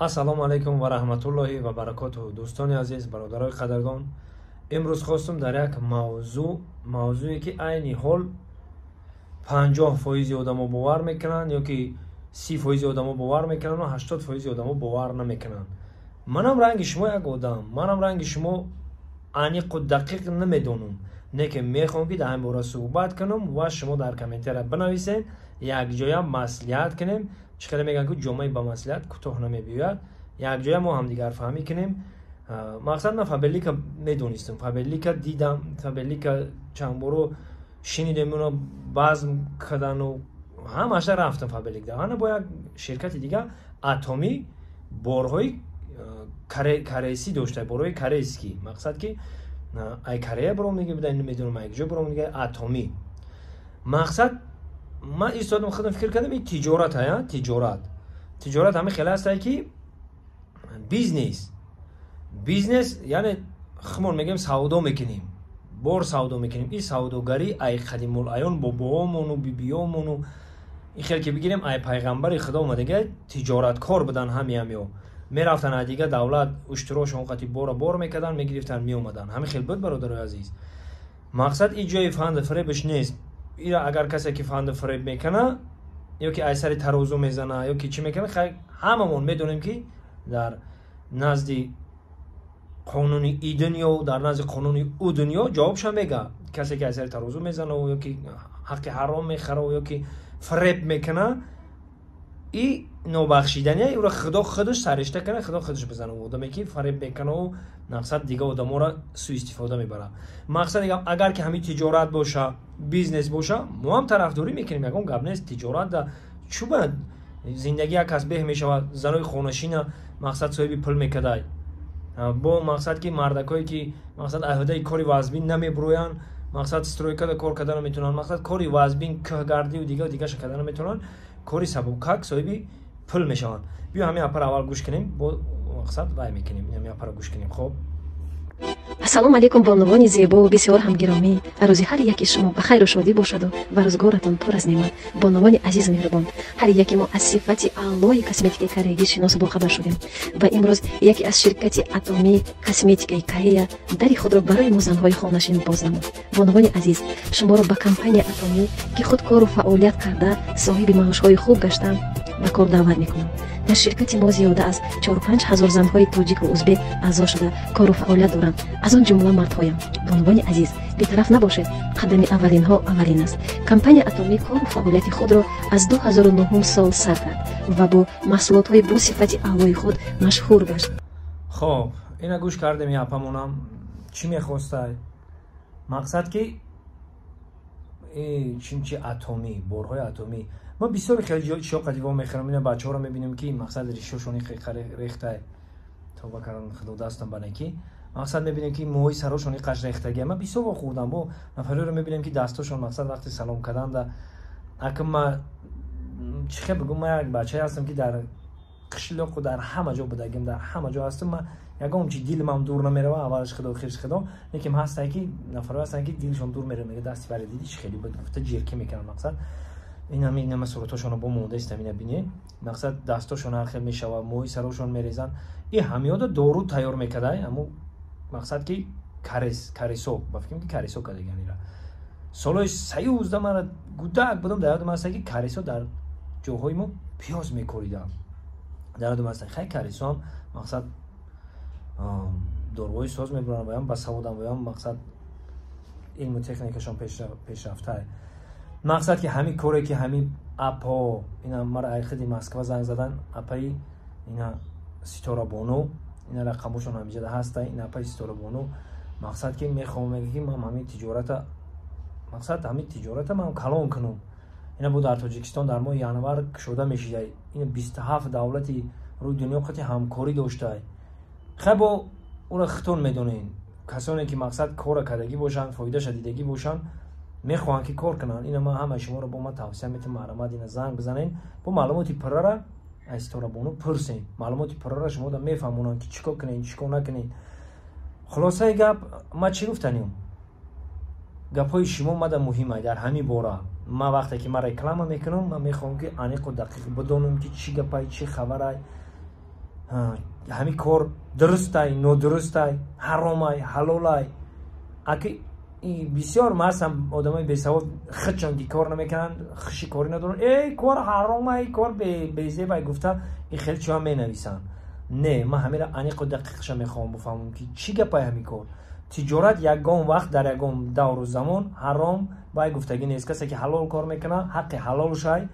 Ассалому алайкум ва раҳматуллоҳи ва баракотуҳу. Дӯстони азиз, бародарои қадрдон, имрӯз хостум дар як мавзӯъ, мавзӯе ки айни ҳол 50% одамо бовар мекунанд ё ки 30% одамо бовар мекунанд ва 80% одамо бовар намекунанд. Манам ранги шумо як одам, манам ранги шумо аниқу дақиқ намедонам, не ки мехоҳам, ки дар ин бора суҳбат кунам ва шумо дар комментария бинависед, якҷоя маслиҳат кунем. Чӣ хеле мегӯянд, ки ҷомаи ба маслиҳат кӯтоҳ намебиёяд. Якҷоя мо ҳамдигарфаҳмӣ кунем. Мақсад, ман Фаберлика медонистам, Фаберлика дидам, Фаберлика чанд боро шинидем, уно базм кардану ҳамаша рафтам Фаберликда. Ана бо як ширкати дига, Атомӣ, борҳои каресӣ дошта, борҳои корейский. Мақсад, ки ай Корея баромадига буда, намедонам, ай куҷо баромадига. Атомӣ. Мақсад, ман истодам, худам фикр кардам, ин тиҷорат ая, тиҷорат, тиҷорат ҳамин хеле ҳастае, ки бизнес, бизнес, яъне хумон мегӯем, савдо мекунем, бор савдо мекунем. Ин савдогарӣ ай қадимулайён, бобоомону бибиёмону, ин хел ки бигирем, ай пайғамбари худо омадага, тиҷораткор будан. Ҳами ҳамиё мерафтан аз дига давлат, уштурошон қати бора бор мекарданд, мегирифтанд, меомаданд. Ҳамин хел буд, бародарои азиз. Мақсад, ин ҷои фанду фиребаш нест. Ира агар касе ки фанду фиреб мекуна ё ки ай сари тарозу мезана ё ки чӣ мекуна, ҳамамон медонем, ки дар назди қонуни и дунё, дар назди қонуни ӯ дунё ҷавобша мега. Касе ки ай сари тарозу мезана ё ки ҳаққи ҳаром мехара ё ки фиреб мекуна, и нобахшидания, ӯро Худо худаш саришта кана, Худо худаш бизана. Одаме ки фареб мекунаву, мақсад, дига одаморо суистифода мебарад. Мақсад, агар ки ҳамин тиҷорат боша, бизнес боша, мо ҳам тарафдорӣ мекунем, ягон гап нест. Тиҷорат да чӯба зиндагӣ як кас беҳ мешавад, занои хонашина, мақсад, соҳиби пул мекардай, бо мақсад, ки мардакое ки, мақсад, аҳдаи кори вазбин намебуроянд, мақсад, стройкада кор карда наметавонанд, мақсад, кори вазбин, кӯҳгардию дига дигаша карда наметавонанд, кори сабукак соҳиби пул мешаванд. Биё, ҳамин апара аввал гӯш кунем, бо мақсад вай мекунем, ҳамин апара гӯш кунем. Хоб. Ассалому алайкум, бонувони зебову бисёр ҳам гиромӣ. Рӯзи ҳар яки шумо ба хайру шодӣ бошаду ва рӯзгоратон пур аз неъмат. Бонувони азизу меҳрубон, ҳар яки мо аз сифати аълои косметикаи кореягӣ шиносу бохабар шудем ва имрӯз яке аз ширкати Атомии косметикаи Корея дари худро барои мо, занҳои хонашин, боз намуд. Бонувони азиз, шуморо ба компания Атомӣ, ки худ кору фаъолият карда, соҳиби маошҳои хуб гаштанд, ба кор даъват мекунам. Дар ширкати мо зиёда аз 4-5 ҳазор занҳои тоҷику узбек аъзо шуда, кору фаъолият доранд, аз он ҷумла мардҳоям. Бонувони азиз, бетараф набошед, қадами аввалинҳо аввалин аст. Компания Атомӣ кору фаъолияти худро аз 2009 сол сар кард ва бо маҳсулотҳои бо сифати аълои худ машҳур гашт. Хоб, ина гӯш кардем. Апамонам чӣ мехостай? Мақсад, ки чимчи Атомӣ, борҳои Атомӣ. Ма бисёре хеле чиё қадиво мехӯрам. Ина бачаҳоро мебинем, ки, мақсад, ришошони рехтай, тоба кардан, Худо дастам ба некӣ. Мақсад, мебинем, ки мӯҳои сарошон иқаш рехтагия. Ма бисёр вохӯрдам, бо нафареро мебинем, ки дастошон, мақсад, вақти салом карданда. Ака, ма чӣ хел бигӯм, ма як бачае ҳастам, ки дар қишлоқу дар ҳама ҷо будагим, дар ҳама ҷо ҳастам. Ма ягон чи дилмам дур намерава, аввалаш Худо, охирш Худо. Лекин ҳастае, ки нафаро ҳастанд, ки дилшон дур мерава, мега: «Дасти варе диди, чӣ хеле буд», гуфта ҷиркӣ мекунанд. Мақсад, инами инама суратошонро бо мондаистам, ина бинед. Мақсад, дастошон ҳар хел мешава, мӯи сарошон мерезанд. И ҳамиёда дору тайёр мекардай. Аммо, мақсад, ки карес, каресо, ба фикрам, ки каресо кардаган ира солҳои 13. Мара гудак будам, дар ёдам аста, ки каресо дар ҷоҳои мо пиёз мекориданд, дар ёдам аста. Хай, каресоам, мақсад, доруҳои соз мебуранд, воям ба саводам, воям, мақсад, илму техникашон пешрафтае. Мақсад, ки ҳамин коре, ки ҳамин апо ина мара айхиди Москва занг задан, апаи ина Ситорабону, ина рақамошон ҳамиҷада ҳаста. Ина апаи Ситорабону, мақсад, ки мехоҳам, мега, ки ман ҳамин тиҷората, мақсад, ҳамин тиҷората ман калон кунам. Ина бо дар Тоҷикистон дар моҳи январ кушода мешидай. Ина 27 давлати рӯи дунё қати ҳамкорӣ доштай. Хай, бо ура хитон медонен, касоне ки, мақсад, кора кардагӣ бошанд, фоидаша дидагӣ бошанд, мехоҳанд, ки кор кунанд. Ина ман ҳамаи шуморо бо ман тавсия метавам, марҳамат, ина занг бизанед, бо маълумоти пуррара аз Ситорабону пурсен. Маълумоти пуррара шумо да мефаҳмонанд, ки чӣ кор кунед, чӣ кор накунед. Хулосаи гап, ман чӣ гуфтанем? Гапҳои шумо мада муҳимай дар ҳамин бора. Ман вақте ки ман реклама мекунам, ман мехоҳам, ки аниқу дақиқ бидонам, ки чӣ гапай, чӣ хабарай. Ҳамин кор дурустай, нодурустай, ҳаромай, ҳалолай? Аки бисёр масам одамои бесавод худшон ки кор намекунанд, хуши корӣ надоранд, эй, кор ҳаромай, кор безебай гуфта ин хеле чиҳо менависанд. Не, ман ҳамира аниқу дақиқша мехоҳам бифаҳмам, ки чӣ гапай ҳамин кор. Тиҷорат ягон вақт дар ягон давру замон ҳаром вай гуфтагӣ нест. Касе ки ҳалол кор мекунад, ҳаққи ҳалолшай,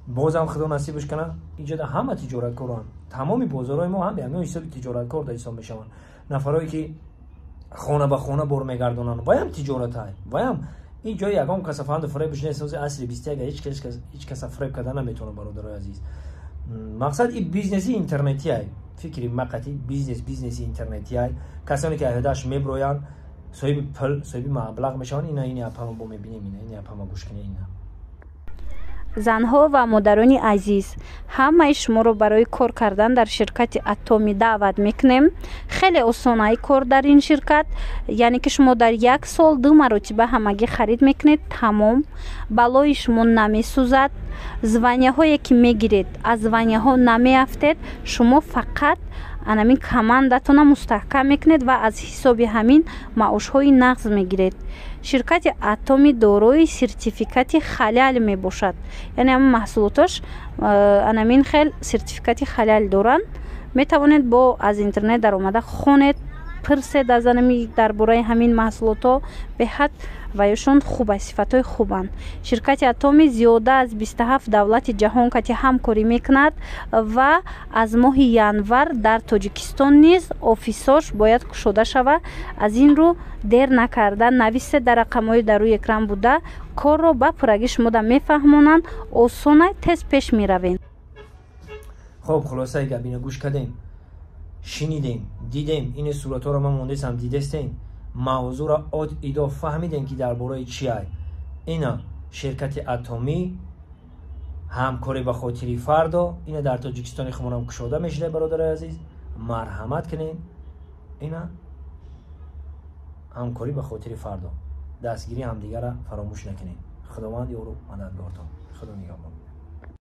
бозам худо насибаш кунад. Иҷода ҳама тиҷораткоранд, тамоми бозорҳои мо ҳам ҳамин ҳисоби тиҷораткор да ҳисоб мешаванд. Нафарое ки хона ба хона бор мегардонанд, ваям тиҷоратай, ваям ин ҷои ягон каса фанду фиребш нест. Ҳози асри 21 ҳеҷ каса фиреб карда наметавонад, бародарои азиз. Мақсад и бизнеси интернетиай, фикри мақати бизнес, бизнеси интернетиай. Касоне ки аҳдаш меброянд, соҳиби пул, соҳиби маблағ мешаванд. Ина ини апама бо мебинем, ина ини апама гӯш кунед, ина. Занҳо ва модарони азиз, ҳамаи шуморо барои кор кардан дар ширкати Атоми даъват мекунем. Хеле осонаи кор дар ин ширкат, яъне ки шумо дар як сол ду маротиба ҳамагӣ харид мекунед, тамом. Балои шумо намесӯзад, званияҳое ки мегиред, аз званияҳо намеафтед. Шумо фақат анамин командатона мустаҳкам мекунед ва аз ҳисоби ҳамин маошҳои нағз мегиред. Ширкати Атоми дорои сертификати халал мебошад, яъне ҳама маҳсулоташ анамин хел сертификати халал доранд. Метавонед бо аз интернет даромада хонед, пирсед аз анами дар бораи ҳамин маҳсулотҳо. Беҳад ваёшон хуб аст, сифатҳои хубанд. Ширкати Атоми зиёда аз 27 давлати ҷаҳон кати ҳамкорӣ мекунад ва аз моҳи январ дар Тоҷикистон низ офисош бояд кушода шавад. Аз ин рӯ дер накарда нависед дар рақамҳои дар рӯи экран буда, корро ба пуррагӣ шумода мефаҳмонанд. Осона, тез пеш меравем. Хоб, хулосаи гап: ина гӯш кардем, шинидем, дидем. Ини суратҳоро ман мондесам, дидестем, мавзӯъро от идо фаҳмидем, ки дар бораи чи ай. Ина ширкати Атомӣ, ҳамкорӣ ба хотири фардо. Ина дар Тоҷикистони хумонам кушода мешуда. Бародарои азиз, марҳамат кунем. Ина ҳамкорӣ ба хотири фардо, дастгирии ҳамдигарра фаромӯш накунем. Худованд ёру мададгортон, худо нигаҳбон.